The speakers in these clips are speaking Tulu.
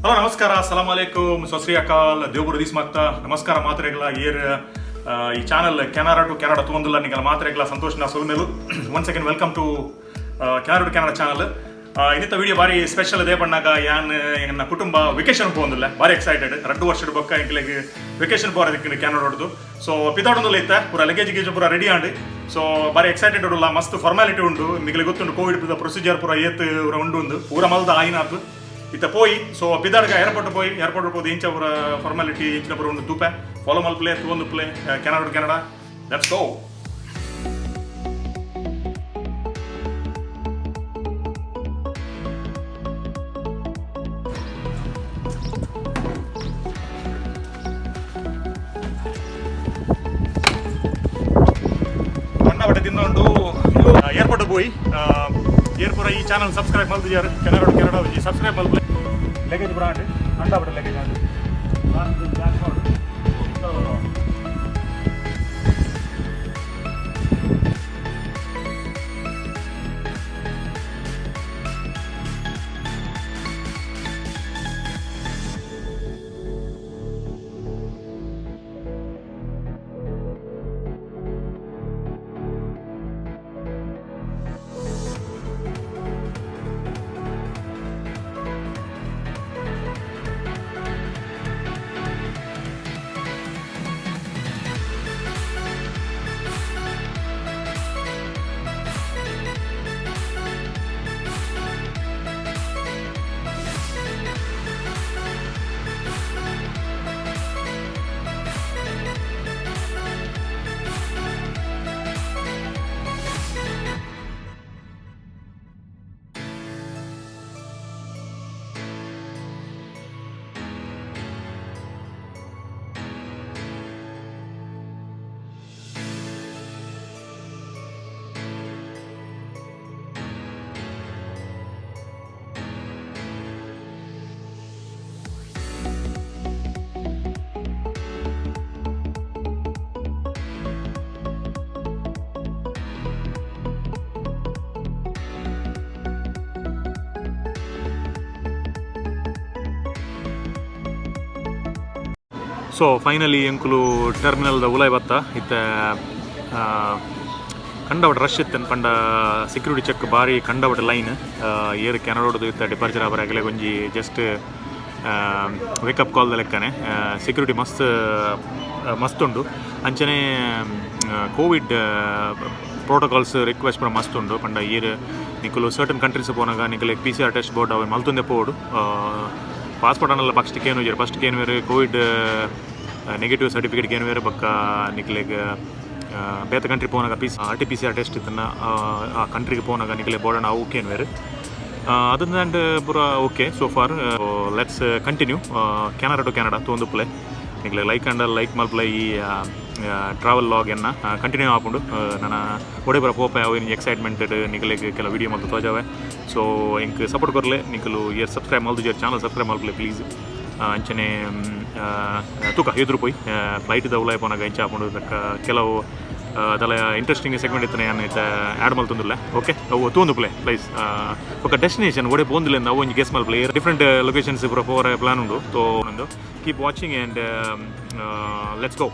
ಹಲೋ, ನಮಸ್ಕಾರ, ಸಲಾಮ್ ಅಲೈಕುಮ್, ಸತ್ ಶ್ರೀ ಅಕಾಲ್, ದೇವಗುರು these ಮಾಗ್ತಾ. ನಮಸ್ಕಾರ ಮಾತ್ರೆಗಳ. ಏರ್ ಈ channel Canara to Canada ತಗೊಂದಿಲ್ಲ ನಿಗಲ ಮಾತ್ರೆಗಳ Santosh ನಾ ಸೊಲ್ಮೆಲು. One second, welcome to Canara to Canada channel. ಇನ್ನಿತ video ಬಾರಿ ಸ್ಪೆಷಲ್. ಅದೇ ಪಣ್ಣಾಗ ಯಾನ್ ಎನ್ನ ಕುಟುಂಬ ವೆಕೇಶನ್ ಪೋಂದಿಲ್ಲ. ಬಾರಿ ಎಕ್ಸೈಟೆಡ್. 2 ವರ್ಷದ ಬೊಕ್ಕ ಎಂಕ್ಲೆಗ್ ವೆಕೇಶನ್ ಪೋರದಕ್ಕೆ ಕೆನಡಾ. ಸೊ ಪಿದಾಡೊಂದುಲ್ಲ ಇತ್ತ, ಪೂರ ಲಗೇಜ್ ಗೇಜ್ ಪೂರ ರೆಡಿ ಆಂಡ್. ಸೊ ಬಾರಿ ಎಕ್ಸೈಟೆಡ್ ಉಲ್ಲ. ಮಸ್ತ್ ಫಾರ್ಮಾಲಿಟಿ ಉಂಡು. ನಿಗಲೆ ಗೊತ್ತುಂಡು, ಕೋವಿಡ್ ಪ್ರೊಸೀಜರ್ ಪೂರ ಏತ್ ಉಂಡು ಉಂದು ಪೂರ ಮಲ್ದ ಆಯಿನಾತು ಇತ್ತ ಪೋಯಿ. ಸೊ ಪಿದಾಡ್ಗ ಏರ್ಪೋರ್ಟ್ ಪೋಯಿ. ಏರ್ಪೋರ್ಟ್ ಪೋದು ಇಂಚ ಪೂರ ಫಾರ್ಮಾಲಿಟಿ, ಇಂಚಿನ ಪೂರ ಉಂಡು ತೂಪೆ. ಫಾಲೋ ಮಲ್ಪ್ಲೆ, ತೂವೊಂದು play. Canada to Canada, let's go. ಕಂಡಪಟ್ಟೆ ತಿಂದುಂಡು. ಏರ್ಪೋರ್ಟ್ ಪೋಯಿ. ಏರ್ಪೋರ್ಟ್ ಈ ಚಾನಲ್ ಸಬ್ಸ್ಕ್ರೈಬ್ ಮಲ್ತಿಜಾರ್, ಕೆನರಾ ಟು ಕೆನಡಾ ಸಬ್ಸ್ಕ್ರೈಬ್ ಮಲ್ಪಲೆ. ಲಗೇಜ್ ಬ್ರಾಂಡ್ ಕಂಡಪಟ್ಟೆ ಲಗೇಜ್ ಆಂಡ್. ಲಾಸ್ಟ್. ಸೊ ಫೈನಲಿ ಎಂಕುಲು ಟರ್ಮಿನಲ್ದ ಉಲಾಯ್ ಬತ್ತ. ಇತ್ತೆ ಕಂಡಪಟ್ಟೆ ರಶ್ ಇತ್ತನ್ ಪಂಡ ಸೆಕ್ಯೂರಿಟಿ ಚೆಕ್ ಬಾರಿ ಕಂಡಪಟ್ಟೆ ಲೈನ್. ಏರ್ ಕೆನಡೋಡ್ದು ಇತ್ತ ಡಿಪಾರ್ಚರ್ ಆವರೆ ಅಗಲೆ ಒಂಜಿ ಜಸ್ಟ್ ವೇಕಪ್ ಕಾಲ್ ಲೆಕ್ಕನೆ. ಸೆಕ್ಯೂರಿಟಿ ಮಸ್ತ್ ಮಸ್ತ್ ಉಂಡು. ಅಂಚನೆ ಕೋವಿಡ್ ಪ್ರೋಟೋಕಾಲ್ಸ್ ರಿಕ್ವೆಸ್ಟ್ ಪೂರ ಮಸ್ತ್ ಉಂಡು. ಪಂಡ ಈರ್ ನಿಕುಲು ಸರ್ಟನ್ ಕಂಟ್ರೀಸ್ ಪೋನಾಗ ನಿಕಲೆ ಪಿಸಿಆರ್ ಟೆಸ್ಟ್ ಬೋರ್ಡ್ ಅವೆ ಮಲ್ತೊಂದೆ ಪೋಡು. ಪಾಸ್ಪೋರ್ಟ್ ಅನ್ನಲ್ಲ ಫಸ್ಟ್ ಕೇನುಜೆರ್. ಫಸ್ಟ್ ಕೇನುವೆರ್ ಕೋವಿಡ್ ನೆಗೆಟಿವ್ ಸರ್ಟಿಫಿಕೇಟ್ ಕೇನುವೆರ್. ಬೊಕ್ಕ ನಿಕ್ಲೆಗ್ ಬೇತೆ ಕಂಟ್ರಿ ಪೋನಾಗ ಪಿಸಿ ಆರ್ಟಿಪಿಸಿಆರ್ ಟೆಸ್ಟ್ ಇತ್ತನ್ನ ಆ ಕಂಟ್ರಿಗೆ ಪೋನಾಗ ನಿಕಲೆ ಬೋರ್ಡನ್ನ ಅವು ಕೇನುವೆರ್. ಅದನ್ನ ಪೂರ okay so far. Let's continue Canara to Canada ತೂವೊಂದುಪ್ಪುಲೆ. ನಿಕ್ಲೆ ಲೈಕ್ ಅಂಡ ಲೈಕ್ ಮಲ್ಪುಲೆ. ಈ ಟ್ರಾವೆಲ್ ವ್ಲಾಗ್ ಎನ್ನ ಕಂಟಿನ್ಯೂ ಆಪುಂಡು. ನನ ಒಡೆ ಪೂರ ಪೋಪೆ, ಅವು ಎಕ್ಸೈಟ್ಮೆಂಟ್ ನಿಕಲೆಗ್ ಕೆಲವು ವಿಡಿಯೋ ಮಲ್ತ್ ತೋಜಾವೆ. ಸೊ ಎಂಕ್ ಸಪೋರ್ಟ್ ಕೊರ್ಲೆ. ನಿಕಲು ಏರ್ ಸಬ್ಸ್ಕ್ರೈಬ್ ಮಲ್ದುಜೆರ್, ಚಾನಲ್ ಸಬ್ಸ್ಕ್ರೈಬ್ ಮಲ್ಪುಲೆ ಪ್ಲೀಸ್. ಅಂಚನೆ ತೂಕ ಎದುರು ಪೋಯಿ ಫ್ಲೈಟ್ ದ ಉಲಾಯ್ ಪೋನಾಗ ಇಂಚ ಆಪುಂಡು. ಬೊಕ್ಕ ಕೆಲವು ಅದಲ್ಲ ಇಂಟ್ರೆಸ್ಟಿಂಗ್ ಸೆಗ್ಮೆಂಟ್ ಇತ್ತನೆ, ಯಾನ್ ಇತ್ತೆ ಆ್ಯಡ್ ಮಲ್ತೊಂದುಲ್ಲೆ. ಓಕೆ, ಅವು ತೂವೊಂದುಪ್ಪುಲೆ ಪ್ಲೀಸ್. ಬೊಕ್ಕ ಡೆಸ್ಟಿನೇಷನ್ ಒಡೆ ಪೋಂದುಲ್ಲೆ ಅವು ಒಂಜಿ ಗೆಸ್ ಮಲ್ಪುಲೆ. ಡಿಫ್ರೆಂಟ್ ಲೊಕೇಶನ್ಸ್ ಪೂರ ಪೋರೆ ಪ್ಲಾನ್ ಉಂಡು. ತೋ ಉಂದು keep watching and let's go.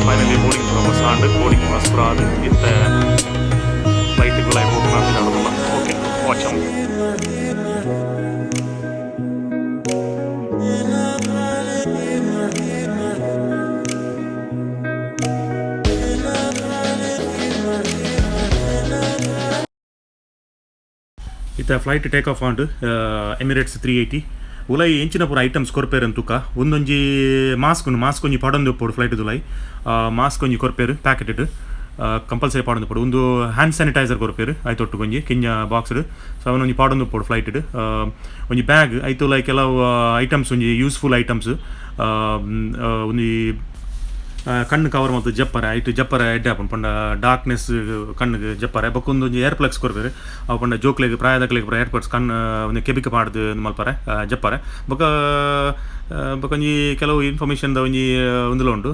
Finally boarding pass and boarding pass ಪೂರ ಆದ್ ಇತ್ತೆ ಫ್ಲೈಟ್ ಉಲಾಯ್ ಪೋಪುನ. Okay, watch. ಇತ್ತ ಫ್ಲೈಟ್ ಟೇಕ್ ಆಫ್ ಆಂಡ್, ಎಮಿರೇಟ್ಸ್ 380. ಉಲೈ ಎಂಚಿನ ಪೂರ ಐಟಮ್ಸ್ ಕೊರ್ಪೇರ್ ತುಕ. ಒಂದೊಂಜಿ ಮಾಸ್ಕ್ ಉಂಡು. ಮಾಸ್ಕ್ ಒಂಜಿ ಪಾಡೊಂದು ಉಪ್ಪೊಡು. ಫ್ಲೈಟ್ ದುಲೈ ಮಾಸ್ಕ್ ಒಂಜಿ ಕೊರ್ಪೇರು, ಪ್ಯಾಕೆಟ್ ಕಂಪಲ್ಸರಿ ಪಾಡೊಂದು ಉಪ್ಪೊಡು. ಒಂದು ಹ್ಯಾಂಡ್ ಸ್ಯಾನಿಟೈಸರ್ ಕೊರ್ಪೇರು ಐತೊಟ್ಟು ಒಂಜಿ ಕಿಂಜ ಬಾಕ್ಸ್. ಸೊ ಅವನೊಂಜಿ ಪಾಡೊಂದು ಉಪ್ಪೊಡು ಫ್ಲೈಟ್. ಒಂಜಿ ಬ್ಯಾಗ್, ಐತುಲೈ ಕೆಲವು ಐಟಮ್ಸ್, ಒಂಜಿ ಯೂಸ್ಫುಲ್ ಐಟಮ್ಸ್. ಒಂಜಿ ಕಣ್ಣು ಕವರ್ ಮತ್ತು ಜಪ್ಪರೆ, ಐಟ್ ಜಪ್ಪರೆ ಎಡ್ಡೆ ಆಪುಂಡು ಪಂಡ ಡಾರ್ಕ್ನೆಸ್ ಕಣ್ಣಿಗೆ ಜಪ್ಪರೆ. ಬೊಕ್ಕ ಒಂದೊಂಜಿ ಏರ್ ಪ್ಲಗ್ಸ್ ಕೊರ್ಪೆರ್. ಅವು ಪಂಡ ಜೋಕ್ಲೆಗ್, ಪ್ರಾಯದಕ್ಲೆಗ್ ಪೂರ ಏರ್ ಪಡ್ಸ್ ಕಣ್ಣು ಒಂಜಿ ಕೆಬಿಕ್ ಪಾಡ್ದು ಉಂದು ಮಲ್ಪರೆ, ಜಪ್ಪರೆ. ಬೊಕ್ಕ ಬೊಕ್ಕ ಒಂಜಿ ಕೆಲವು ಇನ್ಫಾರ್ಮೇಷನ್ ದ ಒಂಜಿ ಉಂದುಲ ಉಂಡು,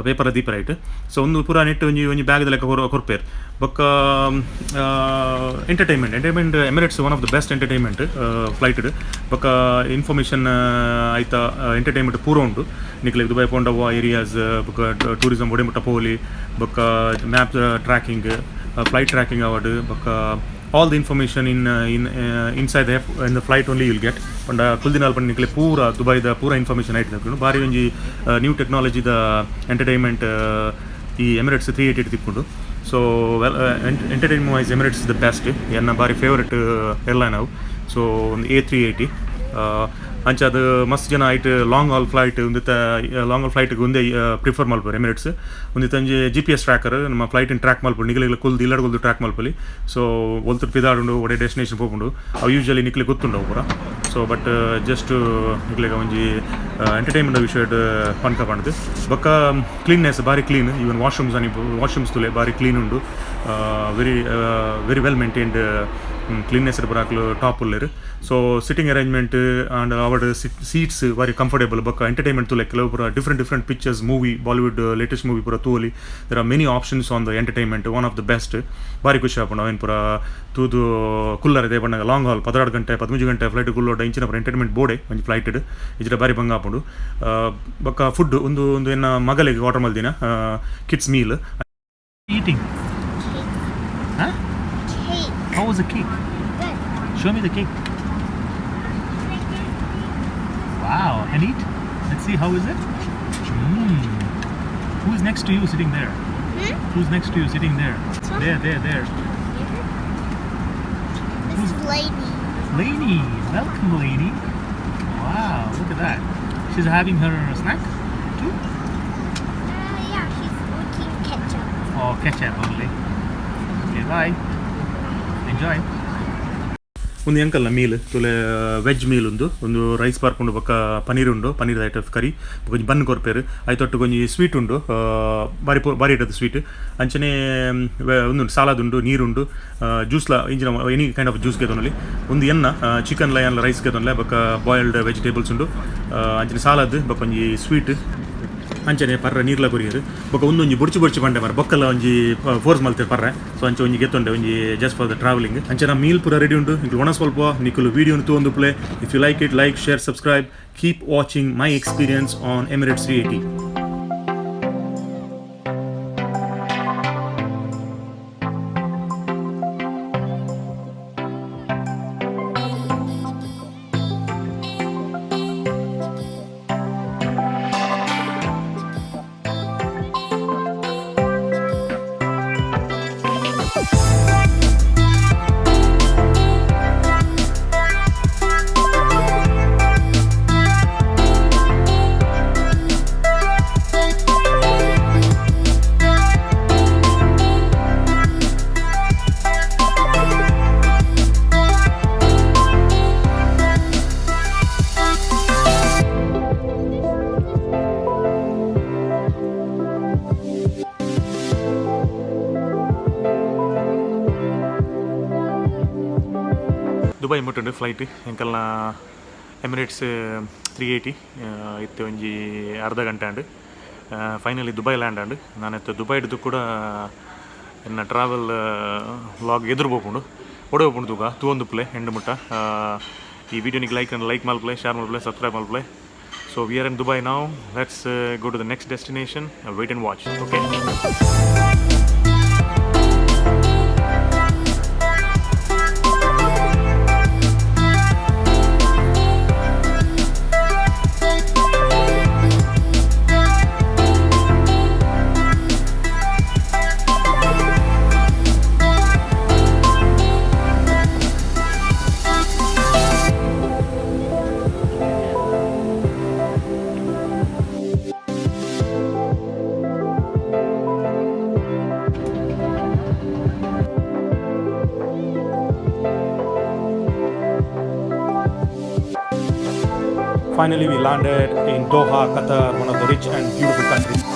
ಪೇಪರ್ ದೀಪರ ಐಟ್. ಸೊ ಒಂದು ಪೂರ ನೆಟ್ ಒಂಜಿ ಒಂಜಿ ಬ್ಯಾಗ್ ಲೆಕ್ಕ ಕೊರ್ಪೆರ್. ಬೊಕ್ಕ Entertainment, Emirates one of the best entertainment flight. ಬೊಕ್ಕ ಇನ್ಫಾರ್ಮೇಷನ್ ಐತ ಎಂಟರ್ಟೈನ್ಮೆಂಟ್ ಪೂರ ಉಂಡು. ನಿಕ್ಲೆಗ್ ದುಬೈ ಪೋಂಡವ ಏರಿಯಾಸ್ ಬೊಕ್ಕ ಟೂರಿಸಂ ಒಡೆ ಮುಟ್ಟ ಪೋಲಿ, ಬೊಕ್ಕ ಮ್ಯಾಪ್ ಟ್ರ್ಯಾಕಿಂಗ್, ಫ್ಲೈಟ್ ಟ್ರ್ಯಾಕಿಂಗ್ ಆವಡ್, ಬೊಕ್ಕ all the information in inside in the flight only you'll get. ಪಂಡ ಕುಲ್ದಿನಾಲ್ ಪಂಡ ನಿಕ್ಲೆ ಪೂರ ದುಬೈದ ಪೂರ ಇನ್ಫಾರ್ಮೇಷನ್ ಐಟ್ ತಿಕ್ಕುಂಡು. ಬಾರಿ ಒಂಜಿ ನ್ಯೂ ಟೆಕ್ನಾಲಜಿದ ಎಂಟರ್ಟೈನ್ಮೆಂಟ್ ಈ ಎಮಿರೇಟ್ಸ್ 380 ತಿಕ್ಕುಂಡು. So well, entertainment wise Emirates the best. ಎನ್ನ ಬಾರಿ ಫೇವರೆಟ್ ಏರ್ಲೈನ್ ಅವು. ಸೊ ಒಂದು ಎ 380 ಅಂಚ ಅದು ಮಸ್ತ್ ಜನ ಐಟ್ ಲಾಂಗ್ ಹಾಲ್ ಫ್ಲೈಟ್ ಒಂದಿತ್ತ ಲಾಂಗ್ ಹಾಲ್ ಫ್ಲೈಟ್ ಒಂದೇ ಪ್ರಿಫರ್ ಮಲ್ಪುವೆರ್ ಎಮಿರೇಟ್ಸ್. ಒಂದಿತ್ತ ಒಂಜಿ ಜಿಪಿಎಸ್ ಟ್ರ್ಯಾಕರ್, ನಮ್ಮ ಫ್ಲೈಟ್ ಟ್ರ್ಯಾಕ್ ಮಲ್ಪೊಲಿ. ನಿಗಲೆಗ್ ಕುಲ್ದು ಇಲ್ಲಡ್ ಕುಲ್ದು ಟ್ರ್ಯಾಕ್ ಮಲ್ಪೊಲಿ. ಸೊ ಒಲ್ತು ಪಿದಾಡುಂಡು, ಒಡೆ ಡೆಸ್ಟಿನೇಷನ್ ಪೋಪುಂಡು, ಅವು ಯೂಶಲಿ ನಿಕ್ಲೆ ಗೊತ್ತುಂಡು ಅವು ಪೂರ. ಸೊ ಬಟ್ ಜಸ್ಟ್ ನಿಕ್ಲೆಗ್ ಒಂಜಿ ಎಂಟರ್ಟೈನ್ಮೆಂಟ್ ವಿಷಯಡ್ ಪನ್ಕ ಪಂಡ್ದು. ಬೊಕ್ಕ ಕ್ಲೀನ್ನೆಸ್ ಬಾರಿ ಕ್ಲೀನ್. ಈವನ್ ವಾಶ್ರೂಮ್ಸ್ ಅನಿ ವಾಶ್ರೂಮ್ಸ್ ತುಲೆ ಬಾರಿ ಕ್ಲೀನ್ ಉಂಡು. Very very well maintained. Cleanness ಪೂರ ಟಾಪ್ ಉಲ್ಲೆರ್. ಸೊ ಸಿಟ್ಟಿಂಗ್ ಅರೇಂಜ್ಮೆಂಟ್ ಆ್ಯಂಡ್ ಅವಡ್ ಸೀಟ್ಸ್ ಬಾರಿ ಕಂಫರ್ಟೇಬಲ್. ಬೊಕ್ಕ ಎಂಟರ್ಟೈನ್ಮೆಂಟ್ ತುಲೆ ಕೆಲವು ಪೂರ different different pictures, movie, Bollywood latest movie ಪೂರ ತೂವೊಲಿ. There are many options on the entertainment, one of the best. ಬಾರಿ ಖುಷಿ ಆಪುಂಡು ಅವೇನು ಪೂರ ತೂದು ಕುಲ್ಲರೆ. They ಪನ್ನಗ ಲಾಂಗ್ ಹಾಲ್ 12 ಗಂಟೆ, 13 ಗಂಟೆ ಫ್ಲೈಟ್ ಕುಲ್ಲೋಡ ಇಂಚಿನ ಪೂರ ಎಂಟರ್ಟೈನ್ಮೆಂಟ್ ಬೋಡೆ ಒಂಜಿ ಫ್ಲೈಟ್ ಇಜ್ಜಿಡ ಬಾರಿ ಬಂಗ ಆಪುಂಡು. ಬೊಕ್ಕ ಫುಡ್ ಒಂದು ಒಂದು ಎನ್ನ ಮಗಲಿಗೆ ಆರ್ಡರ್ ಮಲ್ದಿನ kids meal. Eating? Cake. How was the cake? Good. Show me the cake. Wow, and eat. Let's see, how is it? Who's next to you sitting there? Hmm? Who's next to you sitting there? This one? There, there, there. Here. This is Lady. Lainey. Welcome, Lainey. Wow, look at that. She's having her snack too? Yeah, she's licking ketchup. Oh, ketchup only. Okay, bye. Enjoy. ಒಂದು ಎಂಕಲ್ನ ಮೀಲ್ ತುಲೆ, ವೆಜ್ ಮೀಲ್ ಉಂದು. ಒಂದು ರೈಸ್ ಪಾರ್ಪುಂಡು, ಬೊಕ್ಕ ಪನೀರ್ ಉಂಡು, ಪನೀರ್ ಐಟಮ್ ಕರಿ, ಬೊಕ್ಕ ಒಂಜಿ ಬನ್ ಕೊರ್ಪೇರು. ಐತೊಟ್ಟು ಒಂಜಿ ಸ್ವೀಟ್ ಉಂಡು. ಬಾರಿ ಬಾರಿ ಇಟ್ಟದ ಸ್ವೀಟ್. ಅಂಚನೆ ಉಂದು ಸಲಾದ್ ಉಂಡು, ನೀರುಂಡು, ಜ್ಯೂಸ್ಲ ಇಂಚಿನ ಎನಿ ಕೈಂಡ್ ಆಫ್ ಜ್ಯೂಸ್ ಗೆತೊನೊಲಿ. ಒಂದು ಎನ್ನ ಚಿಕನ್ ಲಯನ್ ರೈಸ್ ಗೆತೊನ್ಲೆ. ಬೊಕ್ಕ ಬಾಯ್ಲ್ಡ್ ವೆಜಿಟೇಬಲ್ಸ್ ಉಂಡು. ಅಂಚನೆ ಸಲಾದ್ ಬೊಕ್ಕ ಒಂಜಿ ಸ್ವೀಟ್, ಅಂಚನೆ ಪರ್ರ ನೀರ್ಲ ಕೊರಿಯರು. ಬೊಕ್ಕ ಒಂದೊಂಜಿ ಬೊಡ್ಚಿ ಬೊಡ್ಚಿ ಪಂಡೆ ಮರ ಬೊಕ್ಕಲ ಒಂಜಿ ಫೋರ್ಸ್ ಮಲ್ತೇರು ಪರ್ರೆ. ಸೊ ಅಂಚೆ ಒಂಜಿ ಗೆತ್ತೊಂಡೆ ಒಂಜಿ ಜಸ್ಟ್ ಫಾರ್ the travelling. ಅಂಚೆ ಮೀಲ್ ಪೂರ ರೆಡಿ ಉಂಟು. ನಿಕ್ಲು ಒಣ ಸ್ವಲ್ಪ ನಿಕುಲು video ತೂವೊಂದು play. If you like it, like, share, subscribe. Keep watching my experience on Emirates 380. Dubai ಮುಟ್ಟುಂಡು ಫ್ಲೈಟ್. ಎಂಕಲ್ನ ಎಮಿರೇಟ್ಸ್ 380 ಇತ್ತೆ ಒಂಜಿ ಅರ್ಧ ಗಂಟೆ and finally Dubai land and. ನಾನಿತ್ತೆ ದುಬೈಡ್ದು ಕೂಡ ಎನ್ನ ಟ್ರಾವೆಲ್ ವ್ಲಾಗ್ ಎದುರು ಪೋಪುಂಡು, ಒಡೆ ಪೋಪುಂಡು ತೂಕ ತೂವೊಂದು ಪ್ಲೇ ಎಂಡ್ ಮುಟ್ಟ. ಈ ವಿಡಿಯೋನಿಗೆ ಲೈಕ್ ಲೈಕ್ ಮಲ್ಪಲೆ, ಶೇರ್ ಮಲ್ಪಲೆ, ಸಬ್ಸ್ಕ್ರೈಬ್ ಮಲ್ಪಲೆ. So we are in Dubai now. Let's go to the next destination. Wait and watch, okay? Finally, we landed in Doha, Qatar, one of the rich and beautiful countries.